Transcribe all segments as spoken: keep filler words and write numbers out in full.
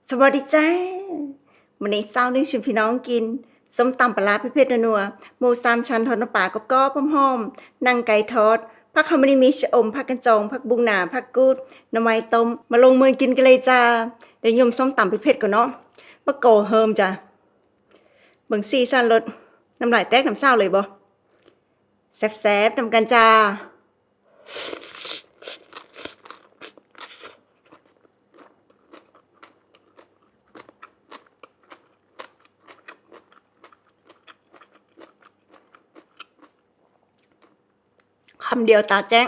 สวัสดีจ้า มื้อนี้สาวนึ่งชวนพี่น้องกิน ส้มตำปลาร้าเผ็ดๆนัวๆ หมูสามชั้นทอดน้ำปลากรอบๆหอมๆ หนังไก่ทอด ผักหอมมะลิ มีชะอม ผักกาดจอง ผักบุ้งหนา ผักกูด หน่อไม้ต้ม มาลงมือกินกันเลยจ้า เดี๋ยวยมส้มตำเผ็ดๆก่อนเนาะ มาโกเฮิมจ้ะ เบิ่งสีสันรส น้ำลายแตกน้ำสาวเลยบ่ แซ่บๆนำกันจ้า คำเดียวตาแจ้ง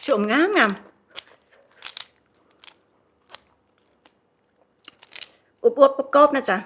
ชะอมงามงาม อวบๆกรอบๆนะจ๊ะ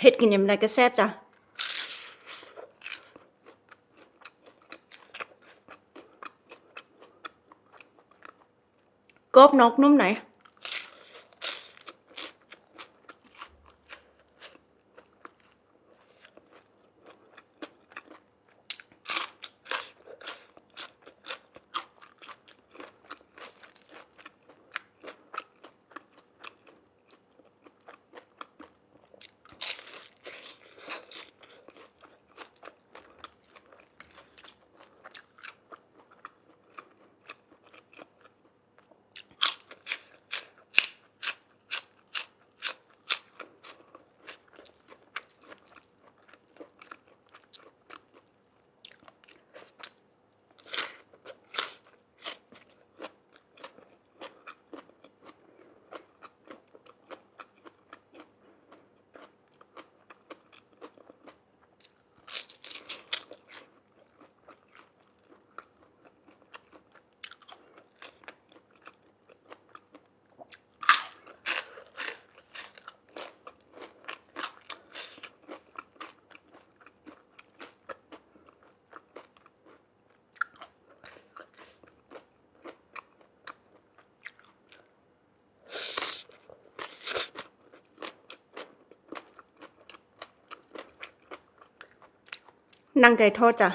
เฮ็ดกินยามใดก็แซ่บจ้ะ กรอบนอกนุ่มในหนังไก่ทอดจ้ะ เ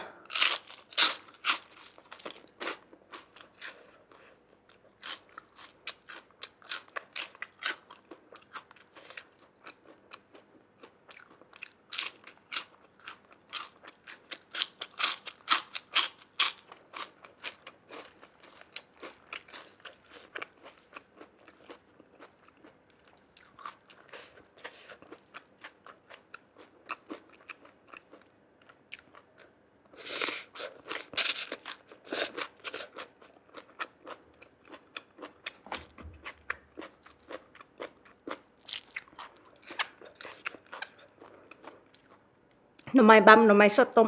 หน่อไม้บำ หน่อไม้สดต้ม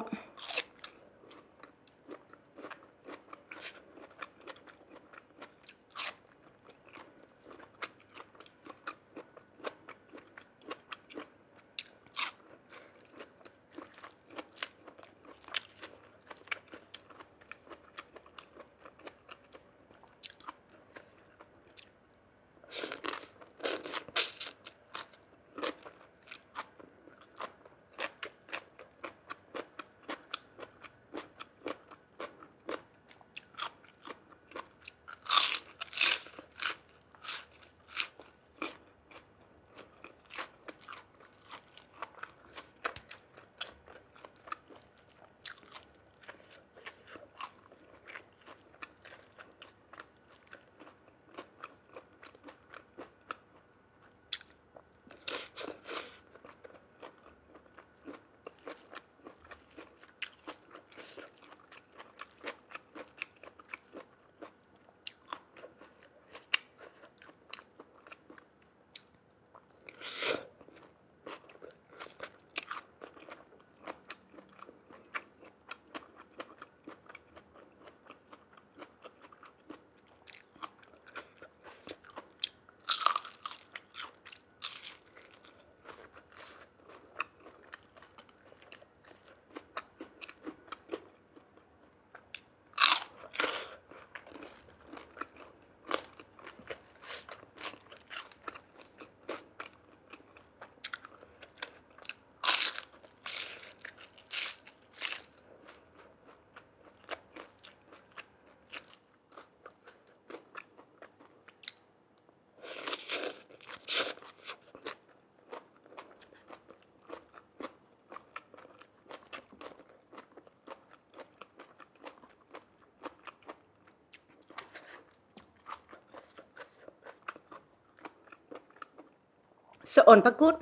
สะอ่อนผักกูด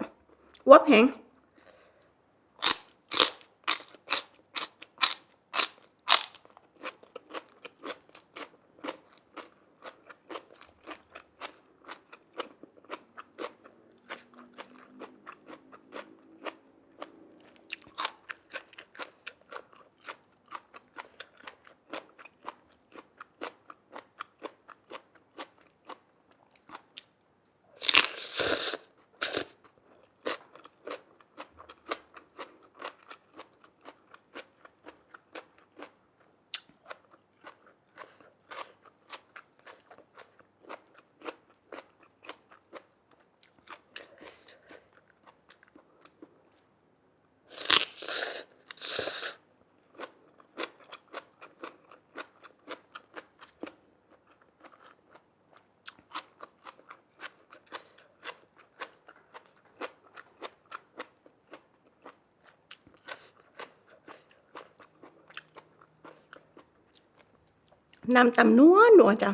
วับแหง น้ำตำนัวนัวจ้ะ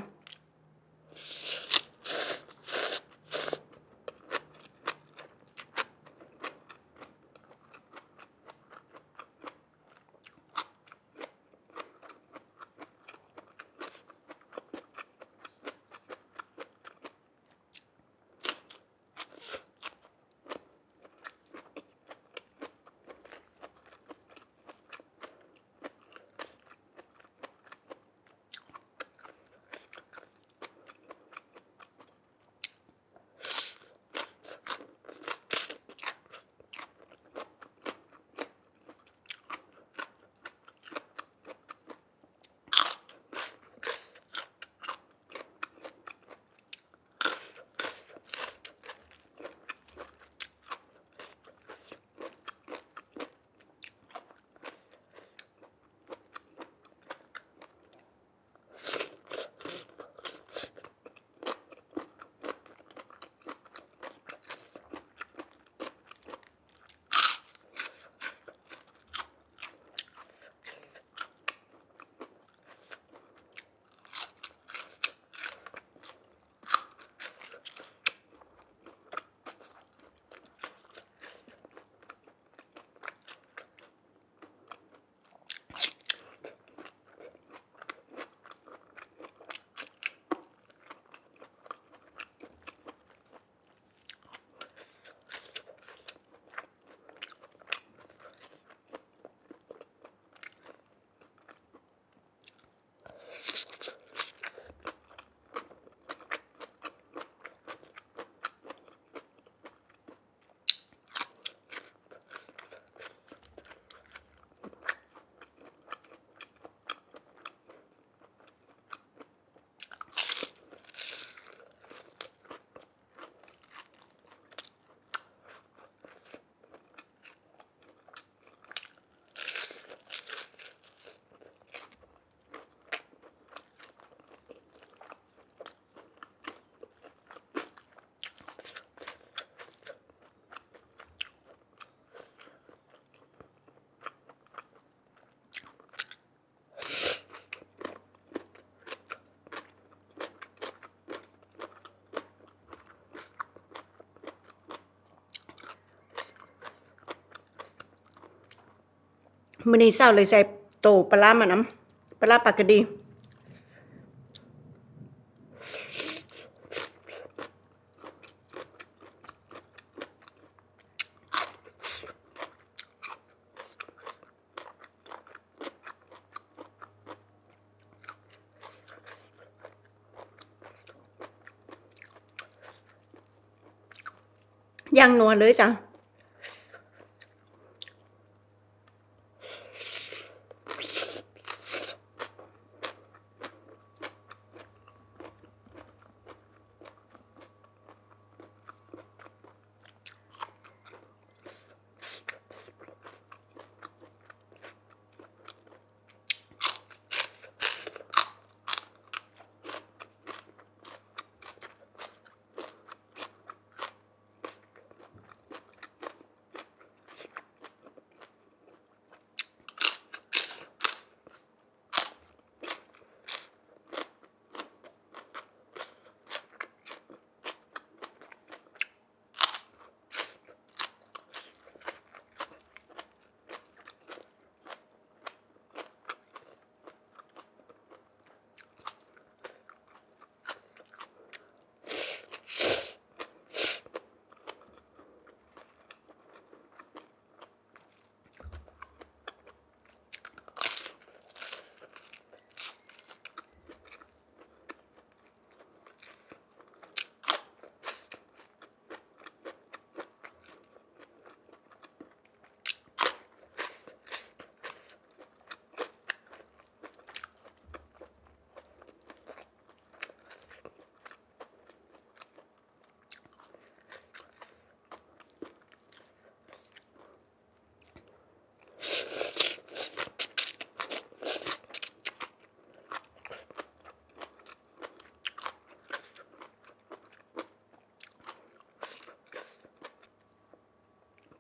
เ มื้อนี้เช้าเลยใส่โตปลาร้ามานำ ปลาร้าปลากระดี อย่างนัวเลยจ้ะ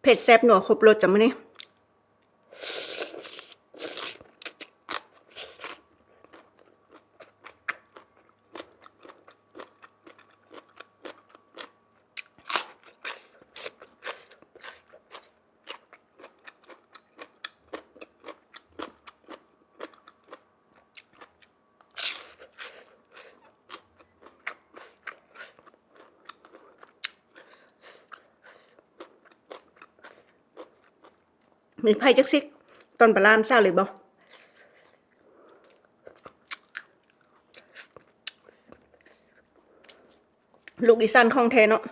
เผ็ดแซ่บนัวครบรสจ้ะมื้อนี้ มีไผจักซิก ตอนปลาร้ามันซ่าเลยบ่ ลูกอีสานของแท้เนาะ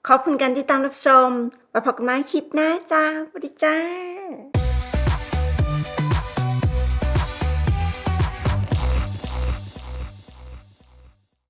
ขอบคุณการติดตามรับชม ไว้พบกันใหม่คลิปหน้าจ้า สวัสดีจ้า